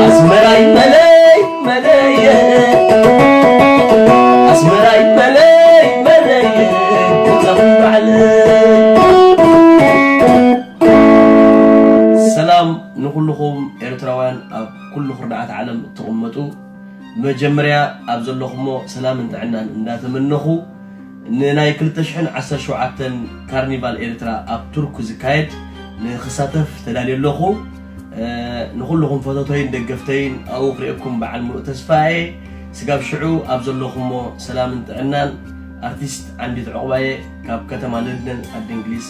ኣስመራይ መለይ መለየ፣ ኣስመራይ መለይ መለየ፣ መጻኹ ባዕለይ። ሰላም ንኹልኹም ኤርትራውያን ኣብ ኩሉ ኩርናዓት ዓለም እትቕመጡ፣ መጀመርያ ኣብ ዘለኹሞ ሰላምን ጥዕናን እንዳተመነኹ፣ ንናይ ክልተ ሽሕን ዓሰርተ ሸውዓተን ካርኒቫል ኤርትራ ኣብ ቱርክ ዝካየድ ንኽሳተፍ ተዳልየ ኣለኹ። እ፣ ንኹልኹም ፈተቶይን ደገፍተይን ኣብኡ ክርእየኩም በዓል ሙሉእ ተስፋ እየ። ስጋብ ሽዑ ኣብ ዘለኹሞ ሰላምን ጥዕናን፣ ኣርቲስት ዓንዲት ዑቕባየ ካብ ከተማ ለንደን ዓዲ እንግሊዝ።